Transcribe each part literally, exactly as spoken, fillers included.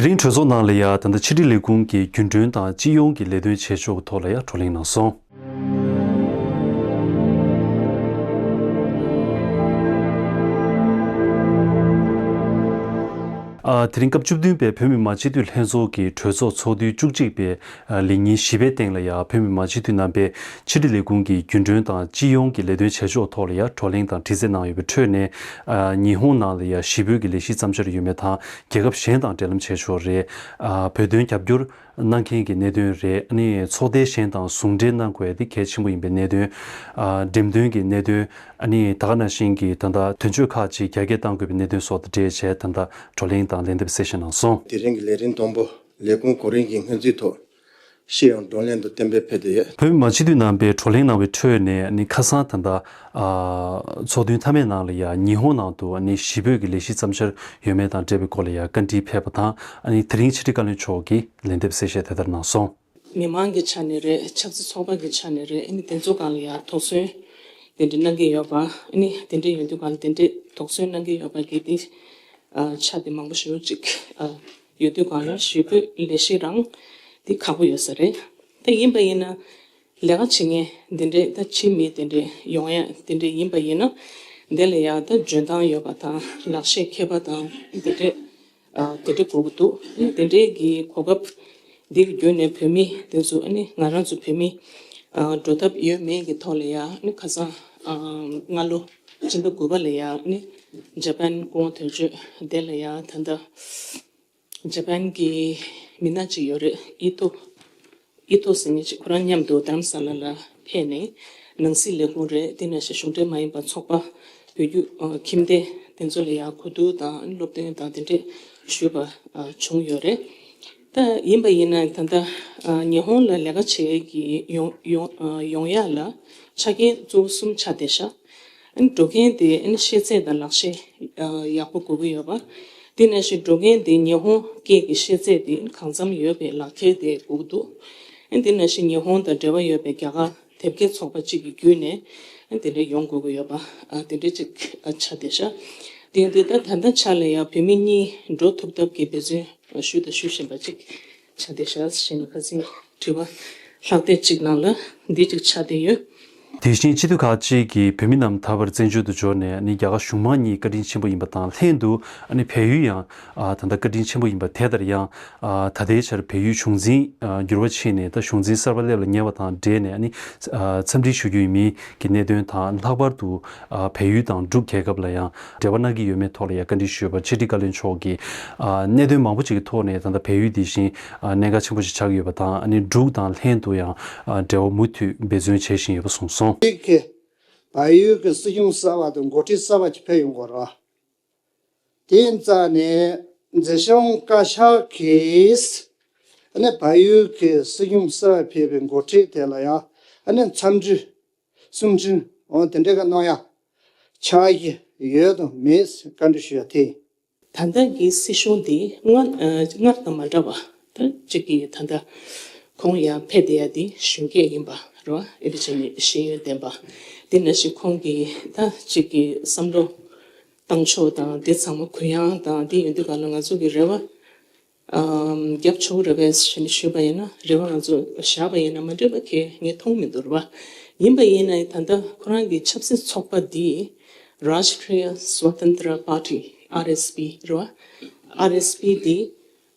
དེ་རིང་གྲོས་ཚོགས་ནང་ལ་ཡ་ད་ལྟ་ཕྱི་དྲིལ་ལས་ཁུངས་ཀྱི་རྒྱུན་གྲོན་དང་སྤྱི་ཡོངས་ཀྱི་ལས་དོན་བྱེད་ཕྱོགས་ཐོག་ལ་ཡ་བགྲོ་གླེང་གནང་སོང་། ཨ། དེ་རིང་སྐབས་བཅུ་བདུན་པའི་བོད་མི་མང་སྤྱི་འཐུས་ལྷན་ཚོགས་ཀྱི་གྲོས་ཚོགས་ཚོགས་དུས་བཅུ་གཅིག་པའི་ཨ། ལས་ཉིན་བཞི་པའི་སྟེང་ལ་ཡ་བོད་མི་མང་སྤྱི་འཐུས་རྣམ་པས་ཕྱི་དྲིལ་ལས་ཁུངས་ཀྱི་རྒྱུན་གྲོན་དང་སྤྱི་ཡོངས་ཀྱི་ལས་དོན་བྱེད་ཕྱོགས་ཐོག་ལ་ཡ་བགྲོ་གླེང་དང་དྲི་རྩད་གནང་ཡོད་པའི་ཁྲོད་ནས། ཨ། ཉི་ཧོང་ནང་ལ་ཡ་གཞིས་སྤོས་ཀྱི་ལས་གཞི་བརྩམས་འཆར་ཡོད་མེད་དང་། རྒྱལ་ཁབ་གཞན་དང་འབྲེལ་ལམ་བྱེད་ཕྱོགས་རེད། ཨ། བོད་དོན་རྒྱབ་སྐྱོར་གནང་མཁན་གྱི་གནད་དོན་རེད། ཨ་ནི་ཚོགས་སྡེ་གཞན་དང་ཟུང་འབྲེལ་གནང་དགོས་ཡ་དེ་གལ་ཆེན་པོ་ཡིན་པའི་གནད་དོན། ཨ། འགྲེམས་སྟོན་གྱི་གནད་དོན། ཨ་ནི་ད་ག་ནང་བཞིན་གྱི་ད་ལྟ་དོན་གཅོད་ཁག་ཅིག་རྒྱ་སྐྱེད་གཏང་དགོས་པའི་གནད་དོན་སོགས་དང་འབྲེལ་བྱས་ད་ལྟ་བགྲོ་གླེང་དང་ལན་འདེབས་གསལ་བཤད་གནང་སོང་། དེ་རིང་གི་ལས་རིམ་དང་པོ་ལས་ཁུངས་གོ་རིམ་གྱི་སྔོན་རྩིས་ཐོག་ཤེས་ཡོན་བགྲོ་གླེང་དང་གཏན་འབེབས་ཕེབས་ཏེ་ཡོད། བོད་མི་མང་སྤྱི་འཐུས་རྣམ་པས་བགྲོ་གླེང་གནང་བའི་ཁྲོད་ནས་ནི་ཁ་སང་ད་ལྟ་ཨ། ཚོགས་ཐུན་མཐའ་མའི་ནང་ལ་ཡ་ཉི་ཧོང་ནང་དུ་ནི་གཞིས་སྤོས་ཀྱི་ལས་གཞི་བརྩམས་འཆར་ཡོད་མེད་དང་འབྲེལ་བའི་སྐོར་ལ་ཡ་བཀའ་འདྲི་ཕེབས་པ་དང་། ཨ་ནི་དེ་རིང་ཕྱི་དྲིལ་བཀའ་བློན་མཆོག་གིས་ལན་འདེབས་གསལ་བཤད་དེ་ལྟར་གནང་སོང་། མི་མང་གི་ཆ་ནས་རེད། ཆབ་སྲིད་ཚོགས་པ་གི་ཆ་ནས་རེད། ཨ་ནི་དེ་ཚོ་སྒང་ལ་ཡ་དོགས་ཟོན་དེ་འདྲ་གནང་གི་ཡོད་པ། ཨ་ནི་དེ་འདྲ་ཡོད་དུས་སྒང་ལ་དེ་འདྲ་དོགས་ཟོན་གནང་གི་ཡོད་པ་གི་དེ་ཨ། ཆ་དེ་མང་པོ་ཞེ་པོ་ཅིག་ཨ། ཡོད་དུས་སྒང་ལ་གཞིས་སྤོས་ལས་གཞི་རང་དེ་ཁག་པོ་ཡོད་ས་རེད། ད་ཡིན་པ་ཡིན་ན་ལས་ཀ་བྱེད་མཁན་དེ་འདྲས་ད་ཕྱིའི་མི་དེ་འདྲས་ཡོང་ཡ་དེ་འདྲས་ཡིན་པ་ཡིན་ན། དེ་ལ་ཡ་ད་འཇོན་ཐང་ཡོད་པ་དང་ལག་ཤེས་མཁས་པ་དང་དེ་འདྲས་ཨ། དེ་འདྲས་དགོས་ཀྱི་འདུག་ཨ་ནི་དེ་འདྲས་ཀྱི་གོ་སྐབས་འདི་གི་བརྒྱུད་ནས་བོད་མི་དེ་ཚོ་ཨ་ནི་ང་རང་ཚོ་བོད་མི་ཨ། འགྲོ་ཐབས་ཡོད་མེད་ཀྱི་ཐོག་ལ་ཡ་ཨ་ནི་ཁ་སང་ཨ། སྔ་ལོ་སྤྱི་ཟླ་དགུ་པ་ལ་ཡ་ཨ་ནི་ཇ་པན་སྐུ་ངོ་དོན་གཅོད་དེ་ལ་ཡ་ད་ལྟ། ཇ་པན་གྱི་མི་སྣ་གཅིག་ཡོད་རེད། ཨི་ཏོ། ཨི་ཏོ་ཟེར་མཁན་གཅིག་ཁོ་རང་མཉམ་དུ་དྷ་རམ་ས་ལ་ལ་ཕེབས་ནས་ནང་སྲིད་ལས་ཁུངས་རེད། དེ་ནང་བཞིན་གཞུང་འབྲེལ་མ་ཡིན་པ་ཚོགས་པ། བོད་བརྒྱུད་ཨ། ཁྱིམ་སྡེ་དེ་ཚོ་ལ་ཡང་གོ་བསྡུར་དང་སློབ་སྟོན་དང་དེ་འདྲས་ཞུས་པ་ཨ། བྱུང་ཡོད་རེད། ད་ཡིན་པ་ཡིན་ན་ད་ལྟ་ཨ། ཉི་ཧོང་ལ་ལས་ཀ་བྱེད་ཀྱི་ཡོང་ཡོང་ཨ། ཡོང་ཡག་ལ་ཆ་རྐྱེན་གཙོ་བོ་གསུམ་ཆགས་བསྡད་ཤག་ཨ་ནི་འགྲོ་མཁན་དེ་ཨ་ནི་ཤེས་ཚད་དང་ལག་ཤེས་ཨ། ཡག་པོ་དགོས་ཀྱི་ཡོད་པ། དེ་ནང་བཞིན་འགྲོ་མཁན་དེ་ཉི་ཧོང་སྐད་ཀྱི་ཤེས་ཚད་དེ་གང་འཚམ་ཡོད་པའི་ལག་འཁྱེར་དེ་དགོས་ཀྱི་འདུག་ཨ་ནི་དེ་ནང་བཞིན་ཉི་ཧོང་དང་འབྲེལ་བ་ཡོད་པའི་རྒྱ་གར་དེབ་སྐྱེལ་ཚོགས་པ་གཅིག་གི་བརྒྱུད་ནས་ཨ་ནི་དེ་འདྲ་ཡོང་དགོས་ཀྱི་ཡོད་པ། ཨ་དེ་འདྲ་གཅིག་ཨ་ཆགས་བསྡད་ཤག་དེ་ཡིན་དུས་ད་ད་ལྟ་ཆ་ལ་ཡང་བོད་མི་གཉིས་འགྲོ་ཐུབ་ཐབས་ཀྱི་འབད་བརྩོན་ཞུ་དང་ཞུ་བཞིན་པ་གཅིག་ཆགས་བསྡད་ཤག་ཟེར་ནས་ཁ་སང་དྲི་བ་ལྷག་བསྡད་གཅིག་ནང་ལ་འདི་གཅིག་ཆགས་བསྡད་ཡོད། དེ་བཞིན་སྤྱི་འཐུས་ཁག་ཅིག་གིས་བོད་མི་རྣམས་ད་བར་བཙན་བྱོལ་དུ་འབྱོར་ནས་ནི་རྒྱ་གར་གཞུང་མང་གཉིས་བཀའ་དྲིན་ཆེན་པོ་ཡིན་པ་དང་ལྷན་དུ་ནི་བལ་ཡུལ་ཡང་ད་ལྟ་བཀའ་དྲིན་ཆེན་པོ་ཡིན་པ། དེ་ལྟར་ཡང་ད་ལྟའི་ཆར་བལ་ཡུལ་གཞུང་འཛིན་འགྱུར་བ་ཕྱིན་ནས་ད་གཞུང་འཛིན་གསར་པ་སླེབས་ལ་ཉེ་བ་དང་འབྲེལ་ནས་ནི་འཚམས་འདྲི་ཞུ་རྒྱུ་ཡིན་མིན་གྱི་གནད་དོན་དང་། ལྷག་པར་དུ་བལ་ཡུལ་དང་འབྲུག་རྒྱལ་ཁབ་ལ་ཡང་འབྲེལ་བ་གནང་གི་ཡོད་མེད་ཐོག་ལ་ཡང་བཀའ་འདྲི་ཞུས་པར་ཕྱི་དྲིལ་བཀའ་བློན་མཆོག་གིས་གནད་དོན་མང་པོ་ཅིག་གི་ཐོག་ནས་ད་ལྟ་བལ་ཡུལ་འདི་བཞིན་གནད་འགག་ཆེན་པོ་ཞིག་ཆགས་ཀྱི་ཡོད་པ་དང་། ཨ་ནི་འབྲུག་དང་ལྷན་དུ་ཡང་འབྲེལ་བ་མུ་མཐུད་འབད་བརྩོན་བྱེད་བཞིན་ཡོད་པ་གསུངས་སོང་། བལ་ཡུལ་གྱི་སྲིད་སྐྱོང་གསར་པ་དང་འགོ་ཁྲིད་གསར་པ་ཅིག་ཕེབས་ཡོང་གི་རེད། དེ་རྩ་ནས་མཛེས་ལྗོངས་བཀའ་ཤག་གིས་ཨ་ནི་བལ་ཡུལ་གྱི་སྲིད་སྐྱོང་གསར་པ་ཕེབས་པའི་འགོ་ཁྲིད་དེ་ལ་ཡང་ཨ་ནི་འཚམས་འདྲི་གསུང་འཕྲིན་འོ་དེ་འདྲ་ག་གནང་ཡ་ཆགས་ཀྱི་ཡོད་དང་མེད་བཀའ་འདྲི་ཞུ་ཡ་དེ། ད་ལྟ་གི་སྲིད་གཞུང་འདི་སྔར་ཨ་སྔར་དང་མ་འདྲ་བ་ད་གཅིག་གི་ད་ལྟ་ཁོང་ཡར་ཕེབས་བསྡད་ཡ་འདི་གཞོན་སྐྱེས་ཡིན་པ་རེད་བ། ཨེ་འདྲ་བྱས་ནས་ཤེས་ཡོན་ལྡན་པ་འདི་ནང་བཞིན་ཁོང་གི་ད་གཅིག་གི་བསམ་བློ་བཏང་ཕྱོགས་དང་འདི་ཚང་མ་གུ་ཡངས་དང་འདི་ཡོང་དུས་ག་ལ་ང་ཚོ་གི་རེ་བ་ཨམ་རྒྱབ་ཆོག་རེད་པས་ཞེས་ནས་ཞུས་པ་ཡིན་ན། རེ་བ་ང་ཚོ་བཞག་པ་ཡིན་ན་མ་འགྲིག་པ་གས་ངས་མཐོང་མི་འདུག་རེད་པ། ཡིན་པ་ཡིན་ན་ད་ལྟ་ཁོ་རང་གི་ཆབ་སྲིད་ཚོགས་པ་འདི་Rashtriya Swatantra Party R S P རེད་པ། R S P འདི་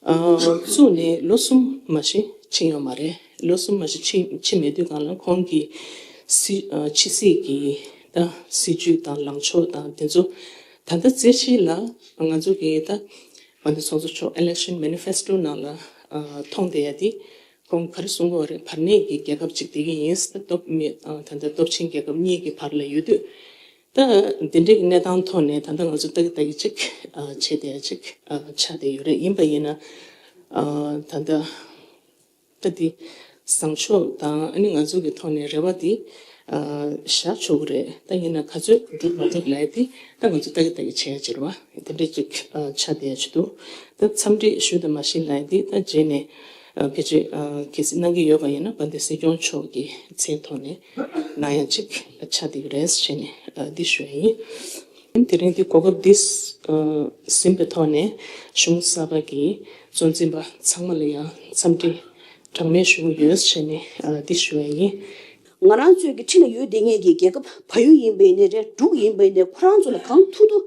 ཨ་བཙུགས་ནས་ལོ་གསུམ་མ་ཞིག་ཕྱིན་ཡོད་མ་རེད། ལོ་གསུམ་མ་ཞིག་ཕྱིན་ཕྱིན་མེད་དུས་སྒང་ལ་ཁོང་གི་སྲིད་ཨ་ཕྱི་སྲིད་ཀྱི་ད་སྲིད་ཇུས་དང་ལངས་ཕྱོགས་དང་དེ་ཚོ་ད་ལྟ་རྩེ་གཅིག་ལ་ང་ཚོ་གི་ད་དཔལ་ལྡན་ཚོགས་གཙོ་མཆོག་election manifesto ནང་ལ་ཨ་མཐོང་བསྡད་ཡ་དེ་ཁོང་ག་རེ་གསུང་གི་ཡོད་རེད། བར་གནས་ཀྱི་རྒྱལ་ཁབ་ཅིག་བསྡད་ཀྱི་ཡིན། ད་སྟོབས་མི་ཨ་ད་ལྟ་སྟོབས་ཆེན་རྒྱལ་ཁབ་གཉིས་ཀྱི་བར་ལ་ཡོད་དུས་ད་འདི་འདྲའི་གནས་སྟངས་ཐོག་ནས་ད་ལྟ་ང་ཚོ་ལྟ་གི་ལྟ་གི་ཅིག་ཨ་བྱས་བསྡད་ཡ་ཅིག་ཨ་ཆགས་བསྡད་ཡོད་རེད། ཡིན་པ་ཡིན་ན་ཨ་ད་ལྟ་ད་འདི་བཟང་ཕྱོགས་དང་ཨ་ནི་ང་ཚོ་གི་ཐོག་ནས་རེ་བ་འདི་ཨ་བཞག་ཆོག་གི་རེད། ད་ཡིན་ན་ག་ཚོད་འགྲུབ་མ་འགྲུབ་ལབ་ཡ་འདི་ད་ང་ཚོ་ལྟ་གི་ལྟ་གི་བྱེད་ཡ་ཅིག་རེད་པ། དེ་འདྲ་ཅིག་ཨ་ཆགས་བསྡད་ཡ་ཅིག་འདུག་ད་འཚམས་འདྲི་ཞུ་དང་མ་ཞུ་ལབ་ཡ་འདི་ད་རྗེས་ནས་ཨ་ཕལ་ཆེར་ཨ་གལ་སྲིད་གནང་གི་ཡོད་པ་ཡིན་ན་དཔལ་ལྡན་སྲིད་སྐྱོང་མཆོག་གི་མཚན་ཐོག་ནས་གནང་ཡ་ཅིག་ཆགས་བསྡད་ཀྱི་རེད་ཟེར་ནས་ཨ་འདི་ཞུ་ཡ་ཡིན། དེ་རིང་འདི་གོ་སྐབས་འདི་ཟིན་པའི་ཐོག་ནས་གཞུང་གསར་པ་གི་ གཙོ་འཛིན་པ་ཚང་མ་ལ་ཡང་འཚམས་འདྲི་གྲངས་མེད་ཞུ་གི་ཡོད་ཟེར་ནས་ཨ་འདི་ཞུ་བ་ཡིན། ང་རང་ཚོའི་གི་འཁྲིས་ལ་ཡོད་བསྡད་མཁན་གྱི་རྒྱལ་ཁབ་བལ་ཡུལ་ཡིན་པ་ཡིན་ནའི་རེད། འབྲུག་ཡིན་པ་ཡིན་ནའི་ཁོ་རང་ཚོ་ལ་གང་ཐུབ་ཐུབ་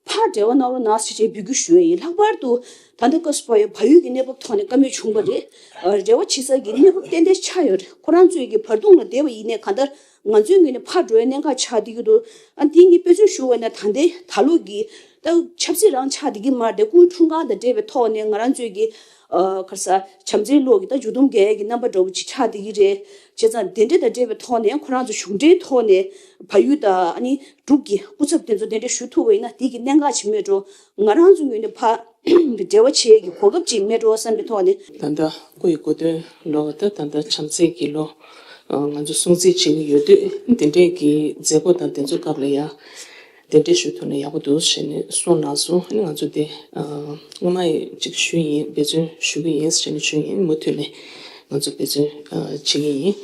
ཕར་འབྲེལ་བ་གནང་རོགས་གནང་ཟེར་བྱས་འབོད་སྐུལ་ཞུ་ཡ་ཡིན། ལྷག་པར་དུ་ད་ལྟ་སྐབས་སུ་བབས་ཡོད་བལ་ཡུལ་གྱི་གནས་བབ་ཐོག་ནས་བཀའ་མོལ་བྱུང་བ་རེད། ཨ་རེ་བ་བྱེད་ས་གི་གནས་བབ་ཏན་ཏན་ཆགས་ཡོད་རེད། ཁོ་རང་ཚོའི་གི་བར་འདུམ་ལ་བསྡད་པ་ཡིན་ནའི་གང་ལྟར་ང་ཚོའི་ངོས་ནས་ཕར་འགྲོ་བའི་གནད་འགག་ཆགས་བསྡད་ཀྱི་འདུག་ཨ་འདི་ངས་དཔེ་མཚོན་ཞུ་བ་ན་ད་ལྟའི་ད་ལོ་གི་ད་ཆབ་སྲིད་རང་ཆགས་བསྡད་ཀྱི་མ་རེད། སྐུའི་འཁྲུངས་སྐར་དང་འབྲེལ་བའི་ཐོག་ནས་ང་རང་ཚོའི་གི་ཨ་ག་རེ་ཟ་བྱམས་བརྩེའི་གློག་གི་ད་མཇུག་སྡོམ་རྒྱག་ཡས་ཀྱི་རྣམ་པ་འདྲ་བོ་ཅིག་ཆགས་བསྡད་ཀྱི་རེད། བྱས་ཙང་དེ་འདྲ་དང་འབྲེལ་བའི་ཐོག་ནས་ཁོ་རང་ཚོ་གཞུང་འབྲེལ་ཐོག་ནས་བལ་ཡུལ་དང་ཨ་ནི་འབྲུག་གི་སྐུ་ཚབ་དེ་ཚོ་དེ་འདྲ་ཞུ་ཐུབ་པ་ཡིན་ན་དེ་གི་གནད་འགག་ཅིག་མེད་འགྲོ། ང་རང་ཚོ་ངོས་ནས་ཕར་འབྲེལ་བ་བྱེད་ཡས་ཀྱི་གོ་སྐབས་ཅིག་མེད་འགྲོ་བསམ་པའི་ཐོག་ནས། ད་ལྟ་སྐུ་ཡི་གོ་སྟོན་ལོ་ད་ད་ལྟ་བྱམས་བརྩེ་གི་ལོ་ང་ཚོ་སྲུང་བརྩི་བྱེད་ཀྱི་ཡོད་དུས་དེ་འདྲས་ཀྱི་མཛད་སྒོ་དང་དེ་ཚོ་སྐབས་ལ་ཡང་གདན་འདྲེན་ཞུ་ཐུབ་ན་ཡག་པོ་འདུག་ཞེས་ནས་གསུངས་གནང་སོང་། ཨ་ནི་ང་ཚོ་དེ་སྔོན་མ་ཡི་ཅིག་ཞུས་ཡིན། འབད་བརྩོན་ཞུ་གི་ཡིན་ཞེས་ནས་ཞུས་ཡིན། མུ་མཐུད་ནས་ང་ཚོ་འབད་བརྩོན་བྱེད་ཀྱི་ཡིན།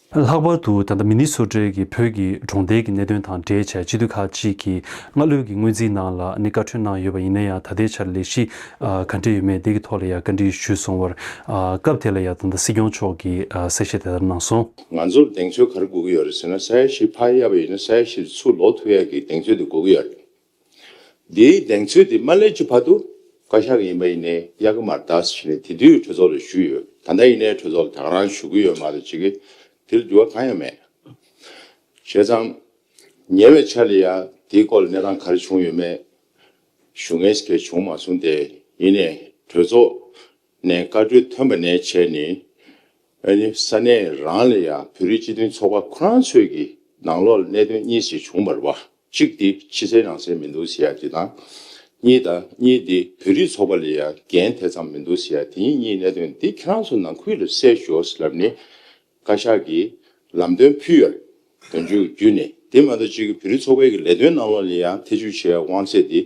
ལྷག་པར་དུ་ད་ལྟ་མི་ནི་སོ་ཊའི་གི་བོད་ཀྱི་གྲོང་རྡལ་གྱི་གནད་དོན་དང་འབྲེལ་བྱས་སྤྱི་འཐུས་ཁག་ཅིག་གིས་སྔ་ལོའི་གི་སྔོན་རྩིས་ནང་ལ་ནི་བཀའ་འཁྲོལ་གནང་ཡོད་པ་ཡིན་ན་ཡང་ད་ལྟའི་ཆར་ལས་གཞི་ག་འདྲ་ཡོད་མེད་དེ་གི་ཐོག་ལ་ཡང་བཀའ་འདྲི་ཞུས་སོང་བར། སྐབས་དེ་ལ་ཡང་ད་ལྟ་སྲིད་སྐྱོང་མཆོག་གིས་གསལ་བཤད་དེ་ལྟར་གནང་སོང་། ང་ཚོར་གདེང་ཚོད་ག་རེ་དགོས་ཀྱི་ཡོད་རེད་ཟེར་ན། ས་ཡ་བཞི་ཕར་གཡར་བ་ཡིན་ན་ས་ཡ་བཞི་ཚུར་ལོག་ཐུབ་ཡག་གི་གདེང་ཚོད་དེ་དགོས་ཀྱི་ཡོད་རེད། འདིའི་གདེང་ཚོད་དེ་མ་སླེབས་ཀྱི་བར་དུ་བཀའ་ཤག་གི་ཡིན་པ་ཡིན་ནའི་གཡར་གི་མ་རེད་ད་ཟེར་ནས་དེ་དུས་གྲོས་ཚོགས་ལ་ཞུས་ཡོད། ད་ལྟ་ཡིན་ནའི་གྲོས་ཚོགས་ལ་ད་ག་རང་ཞུ་གི་ཡོད་མ་གཏོགས་ཅིག་གིས་དེར་འགྱུར་བ་གང་ཡང་མེད། བྱས་ཙང་ཉེ་བའི་ཆར་ལ་ཡང་དེའི་སྐོར་ལ་གནས་སྟངས་ག་རེ་བྱུང་ཡོད་མེད་ཞུ་མཁན་ཞིག་བྱུང་མ་སོང་སྟེ། ཡིན་ནའི་གྲོས་ཚོགས་ནས་བཀའ་འཁྲོལ་ཐོན་པ་ནས་བྱས་ནས་ཨ་ནི་ས་གནས་རང་ལ་ཡང་བོད་རིགས་སྤྱི་མཐུན་ཚོགས་པ་ཁོ་རང་ཚོའི་གི་ནང་ལོགས་ལ་གནད་དོན་གཉིས་ཤིག་བྱུང་བ་རེད་བ། གཅིག་དེ་ཕྱི་གསལ་ནང་གསལ་མི་འདུག་ཟེར་ཡ་དེ་དང་། གཉིས་དང་གཉིས་དེ་བོད་རིགས་ཚོགས་པ་ལ་ཡང་འགན་དེ་ཙམ་མི་འདུག་ཟེར་ཡ་དེ་གཉིས་གནད་དོན་དེ་ཁྱེད་རང་ཚོ་ནང་ཁུལ་ལ་གསལ་ཞོག་ཟེར་ལབ་ནས་བཀའ་ཤག་གིས་ལམ་སྟོན་ཕུལ་ཡོད་རེད། དོན་གཅོད་བརྒྱུད་ནས། དེ་མ་གཏོགས་གཅིག་གི་བོད་རིགས་ཚོགས་པའི་གི་ལས་དོན་ནང་ལོགས་ལ་ཡང་ཐེ་བྱུས་བྱེད་ཡ་དབང་ཚད་དེ་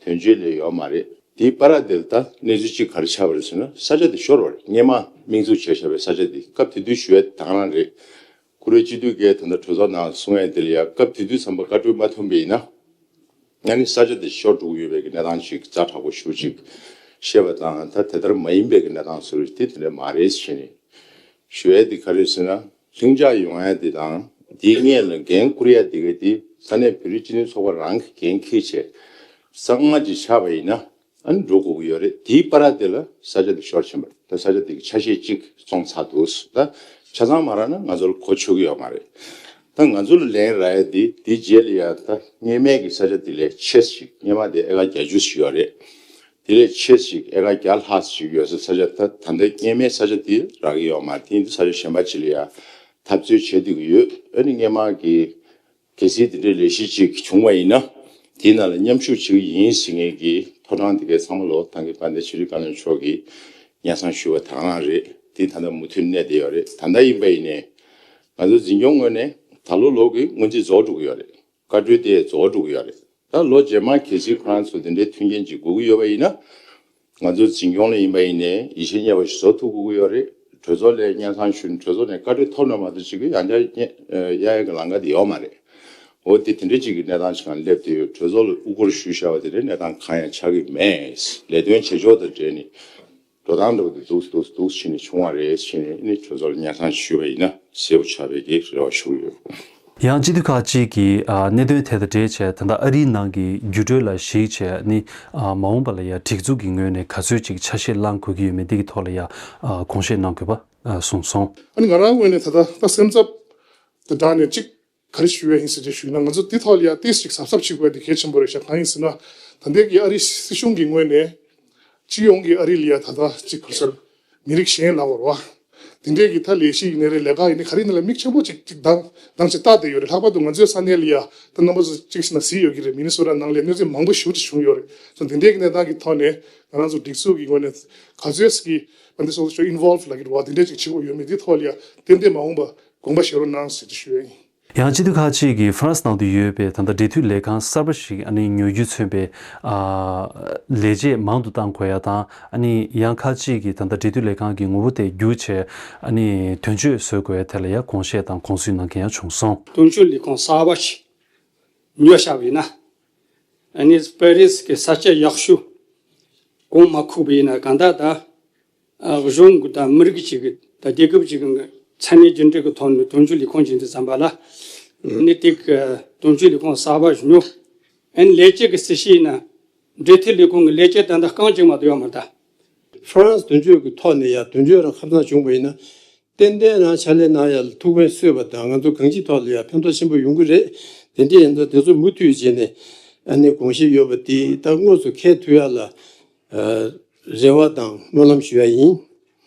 དོན་གཅོད་ལ་ཡོད་མ་རེད། དེའི་བར་དེ་ལ་ད་གནས་ཚུལ་གཅིག་ག་རེ་ཆགས་པ་རེད་ཟེར་ན། ས་ཆ་དེ་ཤོར་བ་རེད། སྔོན་མ་དམིགས་འཛུགས་བྱས་བཞག་པའི་ས་ཆ་དེ་སྐབས་དེ་དུས་ཞུ་ཡ་དེ་ད་ག་རང་རེད། བཀུར་འོས་སྤྱི་འཐུས་ཀྱིས་ད་ལྟ་གྲོས་ཚོགས་ནང་གསུང་ཡ་དེ་ལ་ཡ་སྐབས་དེ་དུས་ཙམ་པ་བཀའ་འཁྲོལ་མ་ཐོན་པ་ཡིན་ན། ཨ་ནི་ས་ཆ་དེ་ཤོར་འགྲོ་གི་ཡོད་པའི་གི་གནས་སྟངས་ཤིག་ཛ་དྲག་པོ་ཞེ་པོ་ཅིག་བཤད་པ་དང་། ད་དེ་ལྟར་མ་ཡིན་པའི་གི་གནས་སྟངས་བཟོ་རེད། དེ་དེ་འདྲ་མ་རེད་ཟེར་ནས་ཞུ་ཡ་དེ་ག་རེ་ཟེར་ན། ལྷིང་འཇགས་ཡོང་ཡ་དེ་དང་དེའི་སྔོན་ལ་འགན་འཁུར་ཡ་དེ་ག་དེ་ས་གནས་བོད་རིགས་སྤྱི་མཐུན་ཚོགས་པ་རང་གི་འགན་འཁྱེར་བྱས་གཙང་མ་ཅིག་ཆགས་པ་ཡིན་ན། ཨ་ནི་འགྲོ་དགོས་ཀྱི་ཡོད་རེད། དེའི་བར་དེ་ལ་ས་ཆ་དེ་ཤོར་ཕྱིན་པ་རེད། ད་ས་ཆ་དེ་གི་ཆ་ཤས་གཅིག་བཙོང་ཚར་འདུག་ད་ཆ་ཚང་མ་རག་ན་ང་ཚོ་ལ་གོ་ཆོད་ཀྱི་ཡོད་མ་རེད། ད་ང་ཚོ་ལ་ལན་རག་ཡ་དེ་དེའི་རྗེས་ལ་ཡ་ད་སྔོན་མའི་གི་ས་ཆ་དེ་ལས་ཆེ་ཞིག་སྔོན་མ་དེ་ཨེ་ཀར་བརྒྱད་ཅུ་ཞིག་ཡོད་རེད། དེ་ལས་ཆེ་ཞིག་ཨེ་ཀར་བརྒྱ་ལྷག་ཞིག་ཡོད་ས་ས་ཆ། ད་ད་ལྟ་སྔོན་མའི་ས་ཆ་དེ་རག་གི་ཡོད་མ་རེད། དེ་ཡིན་དུས་ས་ཆ་གཞན་པ་ཅིག་ལ་ཡ་འཐབ་རྩོད་བྱེད་བསྡད་ཀྱི་ཡོད། ཨ་ནི་སྔོན་མ་གི་གལ་སྲིད་དེ་འདྲའི་ལས་གཞི་ཅིག་བྱུང་བ་ཡིན་ན། དེའི་ནང་ལ་མཉམ་ཞུགས་བྱེད་ཀྱི་ཡིན་ཟེར་མཁན་གྱི་ཐོབ་ཐང་དེ་གའི་ཚང་མ་ལོ་ཐང་གི་དཔལ་ལྡན་ཆོས་རིག་བཀའ་བློན་མཆོག་གིས་སྙན་སེང་ཞུས་པ་དང་རང་རེད། དེ་ད་ལྟ་མུ་མཐུད་གནས་བསྡད་ཡོད་རེད། ད་ལྟ་ཡིན་པ་ཡིན་ནའི་ང་ཚོ་འཛིན་སྐྱོང་ངོས་ནས་ད་ལོ་ལོ་གི་སྔོན་རྩིས་རྫོགས་འགྲོ་གི་ཡོད་རེད། བཀའ་འཁྲོལ་དེ་རྫོགས་འགྲོ་གི་ཡོད་རེད། ད་ལོ་རྗེས་མ་གལ་སྲིད་ཁོ་རང་ཚོ་དེ་འདྲའི་མཐུན་རྐྱེན་ཅིག་དགོས་ཀྱི་ཡོད་པ་ཡིན་ན། ང་ཚོ་འཛིན་སྐྱོང་ལ་ཡིན་པ་ཡིན་ནའི་ཡིད་ཆེས་རྙེད་པ་ཞིག་བཟོ་ཐུབ་དགོས་ཀྱི་ཡོད་རེད། གྲོས་ཚོགས་ལ་སྙན་སེང་ཞུས་ནས་གྲོས་ཚོགས་ནས་བཀའ་འཁྲོལ་ཐོབ་ན་མ་གཏོགས་ཅིག་གི་ཡང་བསྐྱར་གཡར་ཡག་གི་ལམ་ཁ་དེ་ཡོད་མ་རེད། འོ་དེ་དེ་འདྲ་ཅིག་གི་གནས་སྟངས་ཤིག་སྒང་སླེབས་བསྡད་ཡོད། གྲོས་ཚོགས་ལ་དབུ་སྐོར་ཞུས་བཞག་པ་དེ་འདྲའི་གནས་སྟངས་གང་ཡང་ཆགས་ཀྱི་མེད། ལས་དོན་བྱེད་ཕྱོགས་དང་འབྲེལ་ནས་འགྲོ་སྟངས་འདྲ་བོ་དེ་འདུག་འདུག་འདུག་བྱས་ནས་བྱུང་བ་རེད་ཟེར་ནས་ཨ་ནི་གྲོས་ཚོགས་ལ་སྙན་སེང་ཞུས་པ་ཡིན་ན་གསལ་པོ་ཆགས་པའི་གི་རེ་བ་ཞུ་གི་ཡོད། ཡང་སྤྱི་འཐུས་ཁག་ཅིག་གིས་ཨ་གནད་དོན་དེ་དང་འབྲེལ་བྱས་ད་ལྟ་ཨ་རིའི་ནང་གི་འགྱུར་འགྲོས་ལ་གཞིགས་བྱས་ནི་ཨ་མ་འོངས་པ་ལ་ཡང་སྒྲིག་འཛུགས་ཀྱི་ངོས་ནས་ག་ཚོད་ཅིག་ཆ་ཤས་བླང་དགོས་ཀྱི་ཡོད་མེད་འདི་གི་ཐོག་ལ་ཡང་ཨ་དགོངས་བཞེས་གནང་དགོས་པ་ཨ་གསུངས་སོང་། ཨ་ནི་ང་རང་ངོས་ནས་ད་ལྟ་ད་སེམས་འཚབ་དང་སྦྲགས་ནས་གཅིག་ག་རེ་ཞུ་ཡ་ཡིན་ཟེར་ཏེ་ཞུས་ན། ང་ཚོ་འདི་ཐོག་ལ་ཡང་ཏོག་ཙམ་གཟབ་གཟབ་བྱེད་དགོས་ཡ་དེ་གལ་ཆེན་པོ་རེད་ཤག་གང་ཡིན་ཟེར་ན། ད་ལྟའི་གི་ཨ་རི་སྲིད་གཞུང་གི་ངོས་ནས་སྤྱི་ཡོངས་ཀྱི་ཨ་རི་ལ་ཡ་ད་ལྟ་གཅིག་ག་རེ་ཟེར་མི་རིགས་གཞན་ལབ་དགོས་རེད་བ། དེ་འདྲས་ཀྱི་ད་ལས་གཞི་ཡིན་ནའི་རེད། ལས་ཀ་ཡིན་ནའི་ག་རེ་ཡིན་ནའི་ལ་མིག་ཆེན་པོ་གཅིག་གཅིག་གདངས་གདངས་ཅིག་བལྟས་བསྡད་ཡོད་རེད། ལྷག་པར་དུ་ང་ཚོའི་ས་གནས་ལ་ཡ་ད་རྣམ་པ་ཚོ་གཅིག་བྱས་ན་གཟིགས་ཡོད་ཀྱི་རེད། མི་ནི་སོ་ཊ་ནང་ལ་གནོད་འཚེ་མང་པོ་ཞེ་པོ་ཅིག་བྱུང་ཡོད་རེད། སོ་དེ་འདྲས་ཀྱི་གནས་སྟངས་ཀྱི་ཐོག་ནས་ང་རང་ཚོ་སྒྲིག་འཛུགས་ཀྱི་ངོས་ནས་ག་ཚོད་ཀྱི་ང་ཚོ་སོ་སོ་ཨིན་ཝོལ་ལབ་ཀྱི་རེད་བ། དེ་འདྲས་ཅིག་བྱེད་དགོས་ཡོད་མེད་དེ་ཐོག་ལ་ཡ་ཏན་ཏན་མ་འོངས་པ་དགོངས་པ་བཞེས་རོགས་གནང་ཟེར་ཏེ་ཞུ་ཡ་ཡིན། ཡང་སྤྱི་འཐུས་ཁག་ཅིག་གིས་ཧྥ་རན་སི་ནང་དུ་ཡོད་པའི་ད་ལྟ་འབྲེལ་མཐུད་ལས་ཁང་གསར་པ་ཞིག་ཨ་ནི་ཉོ་རྒྱུ་མཚོན་པའི་ཨ་ལས་བྱེད་མང་དུ་གཏང་དགོས་ཡ་དང་། ཨ་ནི་ཡང་ཁག་ཅིག་གིས་ད་ལྟ་འབྲེལ་མཐུད་ལས་ཁང་གི་ངོ་བོ་དེ་བསྒྱུར་བྱས་ཨ་ནི་དོན་གཅོད་བཟོ་དགོས་ཡ་དེ་ལ་ཡང་དགོངས་བཞེས་དང་དགོངས་ཚུལ་གནང་མཁན་ཡང་བྱུང་སོང་། དོན་གཅོད་ལས་ཁང་གསར་པ་ཞིག་ཉོ་བཞག་པ་ཡིན་ན། ཨ་ནི་པེ་རིས་ཀྱི་ས་ཆ་ཡག་ཤོས་ གོང་མ་ཁུག་པ་ཡིན་ན་གང་ལྟར་ད་ཨ་གཞུང་གི་ད་མི་རིགས་ཅིག་གི་ད་རྒྱལ་ཁབ་ཅིག་གི་ཚད་མའི་རྒྱུ་འབྲས་ཀྱི་ཐོག་ནས་དོན་གཅོད་ལས་ཁུངས་ཅིག་འདི་བརྩམས་པ་ལ་ནི་དེ་གི་དོན་གཅོད་ལས་ཁུངས་གསར་པ་ཞིག་ཉོ། ཨ་ནི་ལས་བྱེད་ཀྱི་སྲིད་བྱུས་ཡིན་ན་འབྲེལ་མཐུད་ལས་ཁུངས་ཀྱི་ལས་བྱེད་ད་ལྟ་རྐང་གཅིག་མ་གཏོགས་ཡོད་མ་རེད་ད། ཧྥ་རན་སི་དོན་གཅོད་ཀྱི་ཐོག་ནས་ཡང་དོན་གཅོད་རང་ཁ་སང་བྱུང་བ་ཡིན་ན། ཏན་ཏན་རང་ཕྱག་ལས་གནང་ཡ་ལ་ཐུགས་ཕན་གསོས་པ་དང་ང་ཚོ་གང་ཅིའི་ཐོག་ལ་ཡང་ཕན་ཐོགས་ཆེན་པོ་ཡོང་གི་རེད། དེ་འདྲ་ཡིན་ཙང་དེ་ཚོ་མུ་མཐུད་བྱས་ནས་ཨ་ནི་དགོངས་བཞེས་ཡོད་པ་དེ་ད་དངོས་སུ་འཁྱེར་ཐུབ་ཡ་ལ་ཨ་རེ་བ་དང་སྨོན་ལམ་ཞུ་ཡ་ཡིན།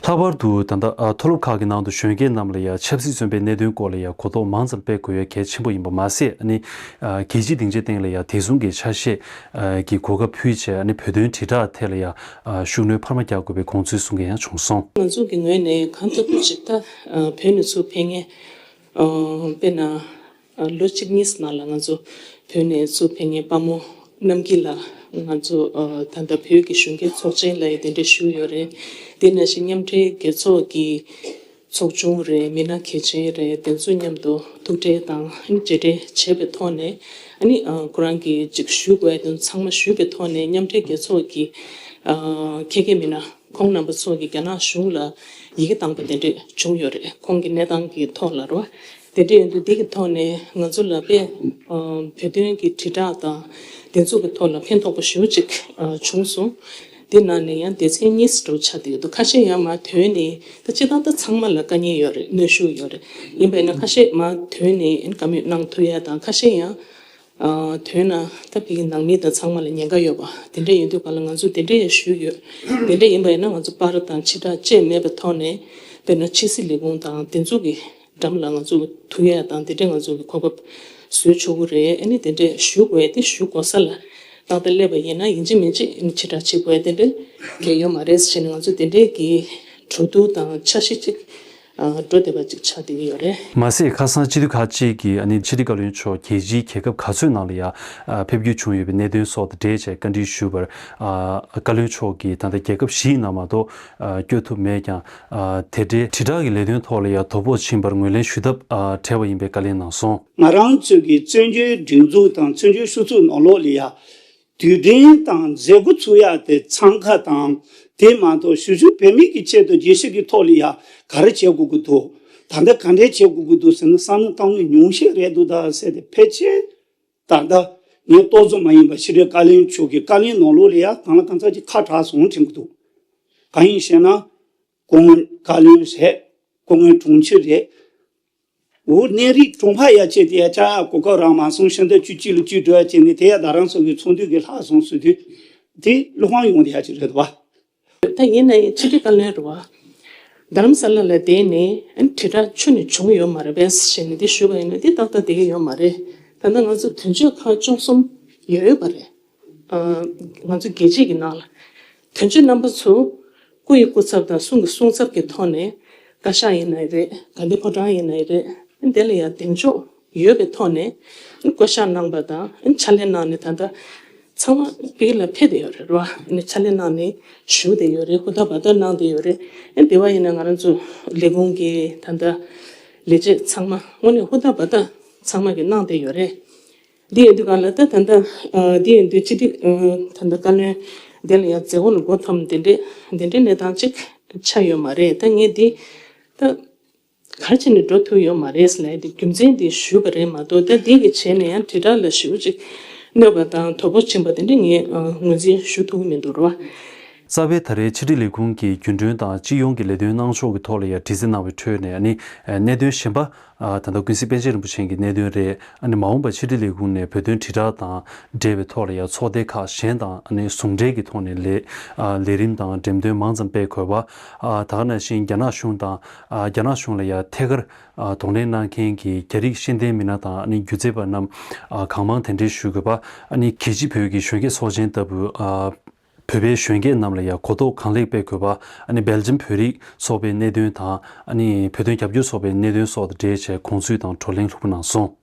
ལྷག་པར་དུ་ད་ལྟ་ཨ་མཐོ་སློབ་ཁག་གི་ནང་དུ་གཞོན་སྐྱེས་རྣམས་ལ་ཡང་ཆབ་སྲིད་བཙོན་པའི་གནད་དོན་སྐོར་ལ་ཡང་གོ་རྟོགས་མང་ཙམ་སྤེལ་དགོས་ཡ་གལ་ཆེན་པོ་ཡིན་པ་མ་ཟད། ཨ་ནི་ཨ་རྒྱལ་སྤྱིའི་སྡིངས་ཆའི་སྟེང་ལ་ཡང་དེ་མཚུངས་ཀྱི་ཆ་ཤས་ཨ་གི་གོ་སྐབས་ཕུལ་བྱས་ཨ་ནི་བོད་དོན་དྲིལ་བསྒྲགས་ཐད་ལ་ཡང་ཨ་ཤུགས་སྣོན་འཕར་མ་རྒྱག་དགོས་པའི་དགོངས་ཚུལ་གསུང་མཁན་ཡང་བྱུང་སོང་། ང་ཚོ་གི་ངོས་ནས་གང་ཐུབ་ཐུབ་ཅིག་ད་ཨ་བོད་ནས་ཚུར་ཕེབས་མཁན་ཨ་དཔེར་ན་ཨ་ལོ་གཅིག་གཉིས་ནང་ལ་ང་ཚོ་བོད་ནས་ཚུར་ཕེབས་མཁན་དཔའ་མོ་རྣམ་རྒྱལ་ལགས་ང་ཚོ་ཨ་ད་ལྟ་བོད་ཀྱི་གཞོན་སྐྱེས་ཚོགས་ཆེན་ལ་ཡང་གདན་འདྲེན་ཞུས་ཡོད་རེད། དེ་ནང་བཞིན་མཉམ་འབྲེལ་རྒྱལ་ཚོགས་ཀྱི་ཚོགས་ཆུང་རེད། མི་སྣ་གལ་ཆེན་རེད། དེ་ཚོ་མཉམ་དུ་ཐུག་འཕྲད་དང་མཇལ་འཕྲད་བྱས་པའི་ཐོག་ནས་ཨ་ནི་ཨ་ཁོ་རང་གིས་ཅིག་ཞུ་དགོས་དོན་ཚང་མ་ཞུས་པའི་ཐོག་ནས་མཉམ་འབྲེལ་རྒྱལ་ཚོགས་ཀྱི་ཨ་ཁྱད་མཁས་མི་སྣ་ཁོང་རྣམ་པ་ཚོ་གིས་རྒྱ་ནག་གཞུང་ལ་ཡི་གེ་བཏང་པ་དེ་འདྲས་བྱུང་ཡོད་རེད། ཁོང་གི་གནས་སྟངས་ཀྱི་ཐོག་ལ་རོ། དེ་འདྲས་ཡིན་དུས་འདི་གི་ཐོག་ནས་ང་ཚོ་ལ་དཔེ་ཨ་བོད་དོན་གྱི་དྲིལ་བསྒྲགས་དང་དེ་ཚོ་གི་ཐོག་ལ་ཕན་ཐོགས་པོ་ཞེ་པོ་ཅིག་ཨ་བྱུང་སོང་། དེ་ནང་ནས་ཡང་སྡེ་ཚན་གཉིས་འགྲོ་ཆགས་བསྡད་ཡོད་འདུག་ཁ་ཤས་ཡང་མར་ཐོན་ནས་ད་སྤྱིར་བཏང་ད་ཚང་མ་ལ་དཀའ་ངལ་ཡོད་རེད། གནོན་ཤུགས་ཡོད་རེད། ཡིན་པས་ན་ཁ་ཤས་མར་ཐོན་ནས་བཀའ་མོལ་གནང་ཐུབ་ཡ་དང་ཁ་ཤས་ཡང་ཨ་ཐོན་ན་ད་ཕ་གི་ནང་མི་དང་ཚང་མ་ལ་ཉེན་ཁ་ཡོད་པ་དེ་འདྲ་ཡིན་དུས་ག་ལ་ང་ཚོ་དེ་འདྲ་ཡང་ཞུས་ཡོད། དེ་འདྲ་ཡིན་པས་ན་ང་ཚོ་པར་དང་ཕྱིར་བསྒྲགས་བཅས་མེད་པའི་ཐོག་ནས་དཔེར་ན་ཕྱི་སྲིད་ལས་ཁུངས་དང་དེ་ཚོ་གི་འགྲམ་ལ་ང་ཚོ་ཐུག་ཡ་དང་དེ་འདྲས་ང་ཚོ་གི་གོ་སྐབས་བཟོས་ཆོག་གི་རེད། ཨ་ནི་དེ་འདྲས་ཞུ་དགོས་ཡ་དེ་ཞུ་དགོས་ས་ལ་ཏག་ཏག་སླེབས་པ་ཡིན་ན་ཡིན་གཅིག་མིན་གཅིག་ཨ་ནི་ཕྱིར་བསྒྲགས་བྱེད་དགོས་ཡ་དེ་འདྲས་གལ་ཡོད་མ་རེད་ཟེར་ནས་ང་ཚོ་དེ་འདྲས་ཀྱི་གྲོས་བསྡུར་དང་འཆར་གཞི་གཅིག་ཨ་འགྲོ་བསྡད་པ་གཅིག་ཆགས་བསྡད་ཀྱི་ཡོད་རེད། མ་ཟད་ཁ་སང་སྤྱི་འཐུས་ཁག་ཅིག་གིས་ཨ་ནི་ཕྱི་དྲིལ་བཀའ་བློན་མཆོག་རྒྱལ་སྤྱིའི་རྒྱལ་ཁབ་ག་ཚོད་ནང་ལ་ཡང་ཨ་ཕེབས་རྒྱུ་བྱུང་ཡོད་པའི་གནད་དོན་སོགས་དང་འབྲེལ་བྱས་བཀའ་འདྲི་ཞུས་པར། ཨ་བཀའ་བློན་མཆོག་གིས་ད་ལྟ་རྒྱལ་ཁབ་བཞིའི་ནང་མ་གཏོགས་ཨ་བསྐྱོད་ཐུབ་མེད་ཀྱང་། ཨ་དེ་འབྲེལ་དྲིལ་བསྒྲགས་ཀྱི་ལས་དོན་ཐོག་ལ་ཡང་དོ་ཕོག་ཕྱིན་པར་ངོས་ལེན་ཞུ་ཐབས་ཨ་བྲལ་བ་ཡིན་པའི་བཀའ་ལན་གནང་སོང་། ང་རང་ཚོ་གི་བཙན་བྱོལ་སྒྲིག་འཛུགས་དང་བཙན་བྱོལ་སྤྱི་ཚོགས་ནང་ལོགས་ལ་ཡང་དུས་དྲན་དང་མཛད་སྒོ་ཚུགས་ཡག་དེ་འཚང་ཁ་དང་། དེ་མ་གཏོགས་གཞིས་བྱེས་བོད་མི་གི་ཆེད་དུ་རྒྱལ་སྤྱི་གི་ཐོག་ལ་ཡང་ག་རེ་བྱེད་དགོས་ཀྱི་འདུག་ད་ལྟ་ག་འདྲས་བྱེད་དགོས་ཀྱི་འདུག་ཟེར་ན་བསམ་བློ་བཏང་མཁན་ཉུང་ཤས་རེད་འདུག་ད་ཟེར་ཏེ་ཕལ་ཆེར་ད་ལྟ་ངས་ཏོག་ཙམ་མ་ཡིན་པ་ཕྱི་དྲིལ་བཀའ་བློན་མཆོག་གི་བཀའ་ལན་ནང་ལོགས་ལ་ཡང་གང་ལ་གང་འཚམ་གྱི་ཁ་གྲག་སོང་དྲན་གྱི་འདུག་གང་ཡིན་ཞེ་ན། སྐུ་ངོ་བཀའ་བློན་རེད། སྐུ་ངོ་དྲུང་ཆེ་རེད། འོ་གནས་རིགས་དྲུང་འཕར་ཡ་བྱས་ཏེ་ཡ་ཆ་གོ་སྐབས་རག་མ་སོང་། ཕྱི་ཟླ་བཅུ་གཅིག་ལ་བཅུ་དྲུག་བྱས་ནས་དེ་ཡ་རྡ་རམ་ས་གི་ཚོགས་འདུ་གི་ལྷག་སོང་ཟེར་དུས་དེ་བློ་ཕམ་ཡོང་བསྡད་ཡ་ཅིག་རེད་བ། ད་ཡིན་ན་ཡང་ཕྱི་དྲིལ་བཀའ་བློན་རེད་བ། རྡ་རམ་ས་ལ་ལ་བསྡད་ནས་དྲིལ་བསྒྲགས་ཁྱོན་ནས་བྱུང་ཡོད་མ་རེད་པས་ཞེས་ནས་འདི་ཞུས་པ་ཡིན་ན་འདི་ཏག་ཏག་བསྡད་ཀྱི་ཡོད་མ་རེད། ད་ལྟ་ང་ཚོ་དོན་གཅོད་ཁག་བཅུ་གསུམ་ཡོད་ཡོད་པ་རེད། ཨ་ང་ཚོ་རྒྱལ་སྤྱི་གི་ནང་ལ་དོན་གཅོད་རྣམ་པ་ཚོ་སྐུ་ཡི་སྐུ་ཚབ་དང་གསུང་གི་གསུང་ཚབ་ཀྱི་ཐོག་ནས་བཀའ་ཤག་ཡིན་ནའི་རེད། དགའ་ལྡན་ཕོ་བྲང་ཡིན་ནའི་རེད། འདི་ལ་ཡང་གདེང་འཇོག་ཡོད་པའི་ཐོག་ནས་བསྐོ་བཞག་གནང་པ་དང་ཕྱག་ལས་གནང་ནས་ད་ལྟ་ཚང་མ་བོད་ལ་ཕེབས་བསྡད་ཡོད་རེད་བ། ཨ་ནི་ཕྱག་ལས་གནང་ནས་བཞུགས་བསྡད་ཡོད་རེད། ཧུར་ཐག་འབད་ཐག་གནང་བསྡད་ཡོད་རེད། ཨ་ནི་དེ་བ་ཡིན་ན་ང་རང་ཚོ་ལས་ཁུངས་ཀྱི་ད་ལྟ་ལས་བྱེད་ཚང་མ་དངོས་གནས་ཧུར་ཐག་འབད་ཐག་ཚང་མ་གིས་གནང་བསྡད་ཡོད་རེད། འདི་ཡིན་དུས་གང་ལ་ད་ད་ལྟ་ཨ་འདི་ཡིན་དུས་སྤྱི་འཐུས་ཨ་ད་ལྟ་བཀའ་བློན་དེ་ལ་ཡང་མཛད་སྒོ་ལ་མགོ་འཐོམ་དེ་འདྲས་དེ་འདྲས་གནས་སྟངས་ཅིག་ཆགས་ཡོད་མ་རེད། ད་ངས་འདི་ད། ག་རེ་བྱས་ནས་འགྲོ་ཐུབ་ཡོད་མ་རེད་ཟེར་ལབ་ཡ་དེ་རྒྱུ་མཚན་དེ་ཞུས་པ་རེད་མ་གཏོགས་ད་འདི་གི་བྱས་ནས་ཡང་དྲིལ་བསྒྲགས་ལ་ཞེ་པོ་ཅིག་གནོད་པ་དང་དོ་ཕོག་ཕྱིན་པ་དེ་འདྲ་ངས་ངོས་འཛིན་ཞུ་ཐུབ་ཀྱི་མི་འདུག་རོ། རྩ་བའི་ད་རེས་ཕྱི་དྲིལ་ལས་ཁུངས་ཀྱི་རྒྱུན་གྲོན་དང་སྤྱི་ཡོངས་ཀྱི་ལས་དོན་གནང་ཕྱོགས་ཀྱི་ཐོག་ལ་ཡང་དྲི་རྩད་གནང་བའི་ཁྲོད་ནས་ཨ་ནི་གནད་དོན་གཞན་པ་ད་ལྟ་ཀུན་གཟིགས་པཎ་ཆེན་རིན་པོ་ཆེ་གི་གནད་དོན་རེད། ཨ་ནི་མ་འོངས་པར་ཕྱི་དྲིལ་ལས་ཁུངས་ནས་བོད་དོན་དྲིལ་བསྒྲགས་དང་འབྲེལ་བའི་ཐོག་ལ་ཡང་ཚོགས་སྡེ་ཁག་གཞན་དང་ཨ་ནི་ཟུང་འབྲེལ་གྱི་ཐོག་ནས་ལས་ལས་རིམ་དང་འགྲེམས་སྟོན་མང་ཙམ་སྤེལ་དགོས་པ། ད་ག་ནང་བཞིན་རྒྱ་ནག་གཞུང་དང་། རྒྱ་ནག་གཞུང་ལ་ཡང་ཐད་ཀར་གདོང་ལེན་གནང་མཁན་གྱི་རྒྱ་རིགས་ཤེས་ལྡན་མི་སྣ་དང་ཨ་ནི་སྒྱུ་རྩལ་པ་རྣམས་གང་མང་གདན་འདྲེན་ཞུ་དགོས་པ། ཨ་ནི་རྒྱལ་སྤྱིའི་བོད་ཀྱི་གཞོན་སྐྱེས་ཚོགས་ཆེན་ལྟ་བུ་བོད་པའི་གཞོན་སྐྱེས་རྣམས་ལ་ཡང་གོ་རྟོགས་གང་ལེགས་སྤེལ་དགོས་པ། ཨ་ནི་སྦེལ་ཇམ་བོད་རིགས་ཚོགས་པའི་གནད་དོན་དང་ཨ་ནི་བོད་དོན་རྒྱབ་སྐྱོར་ཚོགས་པའི་གནད་དོན་སོགས་དང་འབྲེལ་བྱས་དགོངས་ཚུལ་དང་བགྲོ་གླེང་ལྷུག་པོ་གནང་སོང་།